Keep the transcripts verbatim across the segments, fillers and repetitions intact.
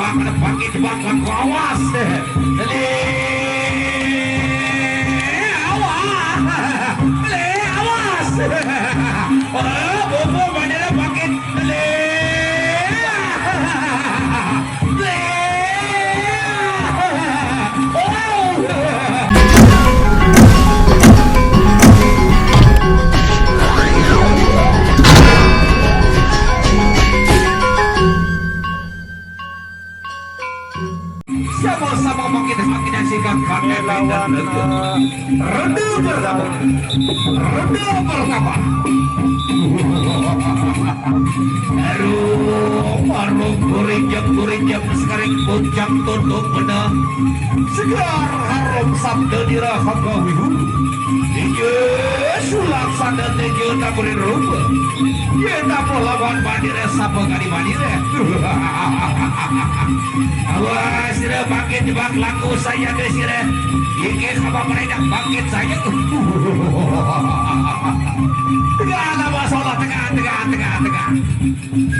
Pakai jebak lagu awas. Le, awas. Le, awas. Oh, bobo mana dah pakai. Le. Le. Wow. Sama-sama makin, makin asik kan, kan, kan, kan, kan. Ronde pertama. Ronde pertama. Aduh, harum gurinjak, gurinjak sekarang puncak tunduk benang. Segar harum sabda diraham wihu. Iya, sulak sada tejo taburin rupa. Iya, tapo lawan bandira sapa kali bandira. Awas, sira bangkit jebak laku saya ke sira. Iki sama mereka bangkit saya. Tegak, nama salah, tegak, tegak, tegak, tegak.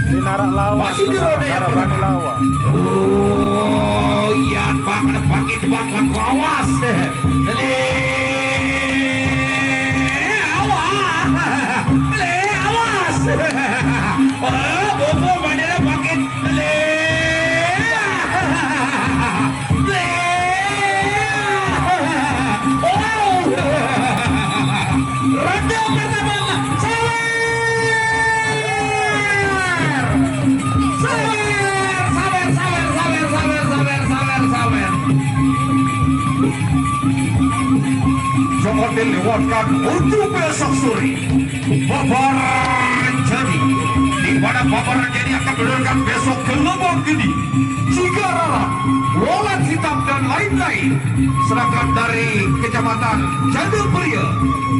Ini narak lawan. Masih di roda yang narak bani lawan. Oh, iya, bang, bangkit, bang, bang, awas. Le, awas. Le, awas. Oh, bobo, mana bangkit. Le. Ronde pertama, sawer! Sawer, sawer, sawer. Jangan dilewatkan untuk besok sore. Babar Jadi. Di mana Babar Jadi akan menurunkan besok ke Lebong Gede. Sigarara, Walan Hitam dan lain-lain. Sedangkan dari Kecamatan Janda Pria,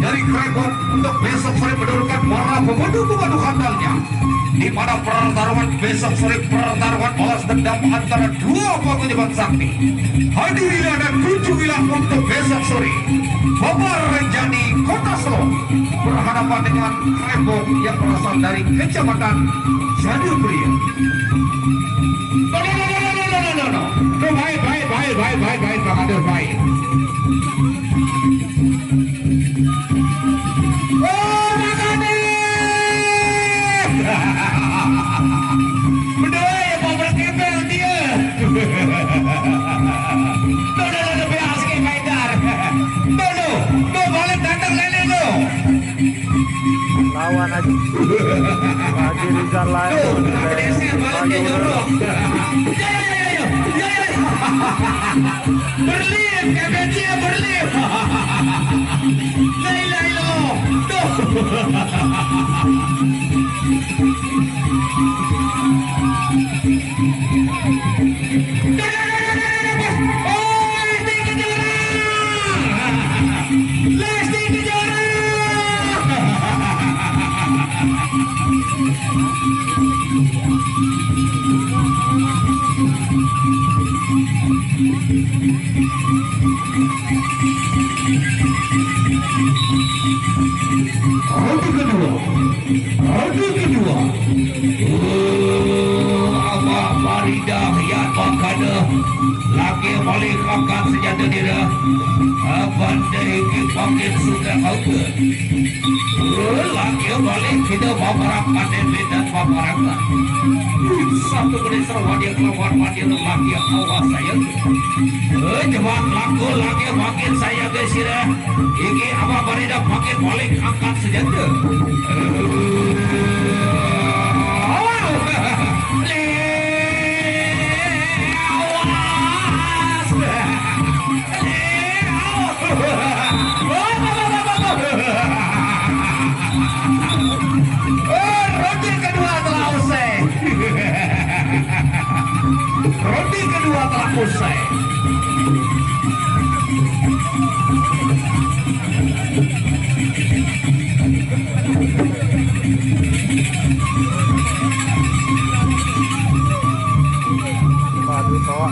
dari Krepok untuk besok sore menurunkan para pemandu-pemandu handalnya. Di mana pertarungan besok sore, pertarungan balas dendam antara dua paguyuban sakti. Hadirilah dan kunjungilah untuk besok sore. Babar Jadi Kota Solok berhadapan dengan Rembong yang berasal dari Kecamatan Janda Pria. No, no, no, no, no, no, no, no, no. No, baik, baik, baik, baik, baik, baik, Bang Adil, baik. Oh, Bang Adil! Bedoe ya, mau berkempel dia. No, no, no, no, biar sikit, Bang Idar. No, no, no, balik datang lele, no. Lawan aja. Bagi Rizal lain. Tuh, Bang Desa balik dia jorok. Ya, ya, ya, ya, ya, ya, ya. Berlin, K P C berlin. La ilaha illallah. Tuh. Ronde kedua. Ronde kedua. Oh, Abah Faridah, ya, makana laki balik angkat senjata dira. Abah deh dipanggil sudah apa? Oh, laki balik kita babarang panen dan babarang. Satu menit serwadi kelawan wadi lelaki awas saya. Eh, jebak laku laki makin saya ke sira. Iki Abah Faridah makin balik angkat senjata. Ronde kedua telah usai. Ronde kedua telah usai. Waduh, toa.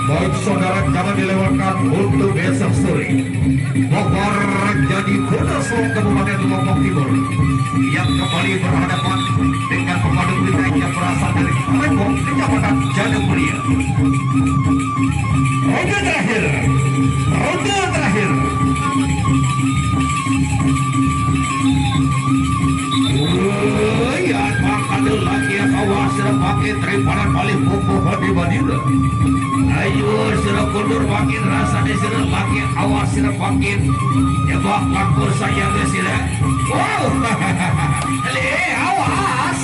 Baik saudara, jangan dilewatkan untuk besok sore. Babar jadi Kuda Selong Kabupaten Lombok Timur yang kembali berhadapan dengan pemadu kuda yang berasal dari Rembang, Kecamatan Jatimulia. Ronde terakhir, ronde terakhir. Woi, ya, bakal lagi, awas, sira pakai triparan paling kukuh di Madura. Ayo, sira kundur makin rasa di sira makin, awas, sira makin. Ya, bak, bakur saya ke sira. Wow, le, awas.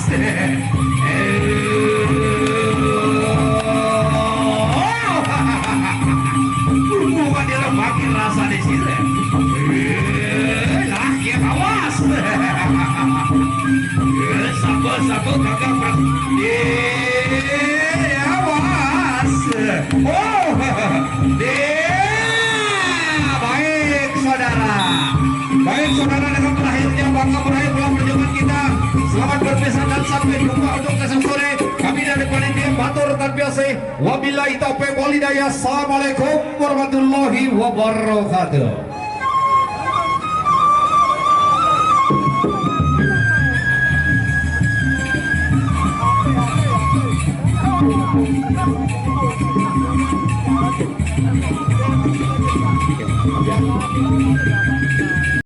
Bukan dia makin rasa di sira. Eh, lah, ya, awas. Sapa-sapa gagal pras. Eh, awas. Oh, eh, baik, saudara. Baik, saudara, dengan berakhirnya bangga berakhir pulang perjumpaan kita. Selamat berpisah dan sampai jumpa untuk besok sore. Kami dari panitia Batur Tanpiasih. Wabillahi taufiq wal hidayah. Assalamualaikum warahmatullahi wabarakatuh.